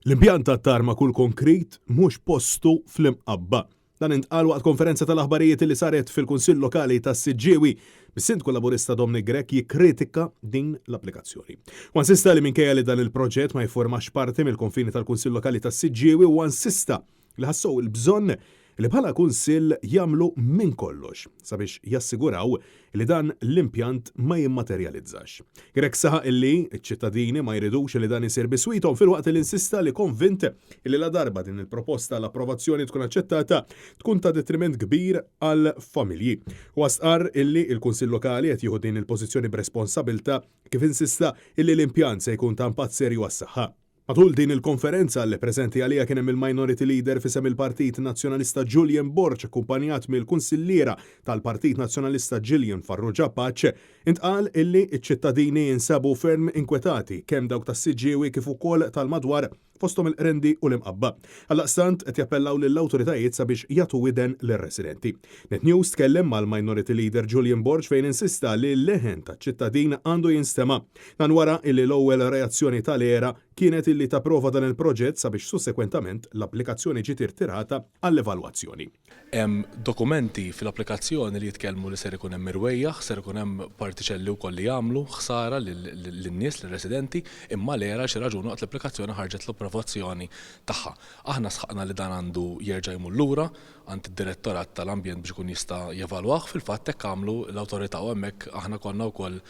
L-impjant tat-tarmak u l-konkrit mhux postu fl-Imqabba. Dan intqal waqt konferenza tal-aħbarijiet li saret fil-Kunsill Lokali tas-Siġġiewi, bis-Sindku Laburista Dominic Grech jikkritika din l-applikazzjoni. Huwa insista li minkejja li dan il-proġett ma jiffurmax parti mill-konfini tal-Kunsill Lokali tas-Siġġiewi huwa insista li ħassew il-bżonn li bħala Kunsill jagħmlu minn kollox sabiex jassiguraw li dan l-impjant ma jimmaterjalizzax. Grech saħaq illi ċ-ċittadini ma jridux li dan isir biswithom filwaqt li insista li konvint illi ladarba din il-proposta għal approvazzjoni tkun aċċettata tkun ta' detriment kbir għall-familji. Huwa stqarr illi l-Kunsill Lokali qed jieħu din il-pożizzjoni b'responsabiltà kif insista illi l-impjant se jkun ta' impatt serju għas-saħħa. Matul din il-konferenza, li preżenti għaliha kien hemm il-Minority Leader f'isem il-Partit Nazzjonalista Julian Borg akkumpanjat mill-Kunsilliera tal-Partit Nazzjonalista Gillian Farrugia Pace, intqal illi ċ-ċittadini jinsabu ferm inkwetati kemm dawk tas-Siġġiewi kif ukoll tal-madwar fosthom il-Qrendi u l-Imqabba. Għaldaqstant qed jappellaw lill-awtoritajiet sabiex jagħtu widen lir-residenti. Net News tkellem mal-Minority Leader Julian Borg fejn insista li l-leħen taċ-ċittadin għandu jinstema'. Dan wara illi l-ewwel reazzjoni tal-ERA kienet illi tapprova dan il-proġett sabiex sussekwentament l-applikazzjoni ġiet irtirata għall-evalwazzjoni. Hemm dokumenti fil-applikazzjoni li jitkellmu li ser ikun hemm irwejjaħ, ser ikun hemm partiċelli wkoll li jagħmlu ħsara lin-nies, lir-residenti, imma l-ERA għal xi raġuni waqt l-applikazzjoni ħarġet l-approvazzjoni tagħha. Aħna sħaqna li dan għandu jerġa' jmur lura għand id-Direttorat tal-Ambjent biex ikun jista' jevalwah. Fil-fatt hekk għamlu l-awtorità u hemmhekk aħna konna wkoll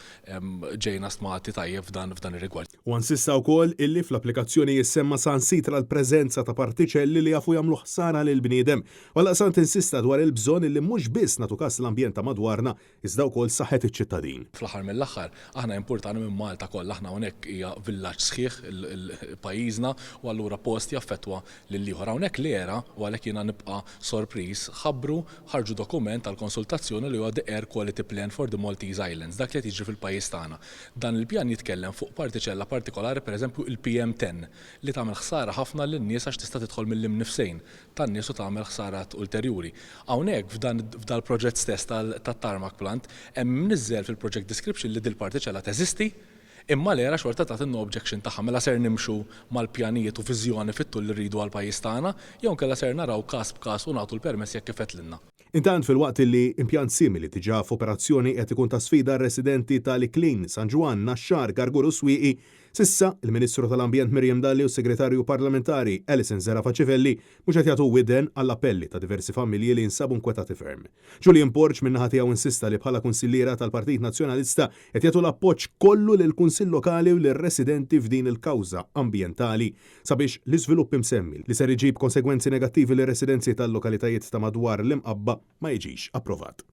ġejna stmati tajjeb f'dan f'dan ir-rigward. Huwa insista wkoll illi fl-applikazzjoni jissemma saħansitra l-preżenza ta' partiċelli li jafu jagħmlu ħsara lill-bniedem. U għaldaqstant insista dwar il-bżonn illi mhux biss nagħtu kas l-ambjent ta' madwarna iżda wkoll saħħet iċ-ċittadin. Fl-aħħar mill-aħħar, aħna jimpurtana minn Malta kollha, aħna hawnhekk hija villaġġ sħiħ pajjiżna u allura post jaffettwa lill-ieħor. Hawnhekk l-ERA, u għalhekk jiena nibqa' sorpriż, ħabbru, ħarġu dokument għall-konsultazzjoni li huwa The Air Quality Plan for the Maltese Islands, dak li qed jiġri fil-pajjiż tagħna. Dan il-pjan jitkellem fuq partiċella partikolari, pereżempju il-PM 10, li tagħmel ħsara ħafna lin-nies għax tista' tidħol mill-imnifsejn tan-nies u tagħmel ħsarat ulterjuri. Hawnhekk f'dan f'dal-proġett stess tat-tarmac plant hemm imniżżel fil-project description li dil-partiċella teżisti imma l-ERA xorta tat in-no objection tagħha. Mela ser nimxu mal-pjanijiet u viżjoni fit-tul li rridu għall-pajjiż tagħna jew inkella ser naraw każ b'każ u nagħtu l-permess jekk ifettlilna. Intant filwaqt li impjant simili diġà f'operazzjoni qed ikun ta' sfida għar-residenti tal-Iklin, San Ġwann, Naxxar, Gargur u Swieqi, s'issa, il-Ministru tal-Ambjent Miriam Dalli u s-Segretarju Parlamentari Alison Zerafa Civelli mhux qed jagħtu widen għall-appelli ta' diversi familji li jinsabu nkwetati ferm. Julian Borg min-naħa tiegħu insista li bħala kunsilliera tal-Partit Nazzjonalista qed jagħtu l-appoġġ kollu lill-Kunsill Lokali u lir-residenti f'din il-kawża ambjentali sabiex l-iżvilupp imsemmi, li ser iġib konsegwenzi negattivi lir-residenzi tal-lokalitajiet ta' madwar l-Imqabba, ma jiġix approvat.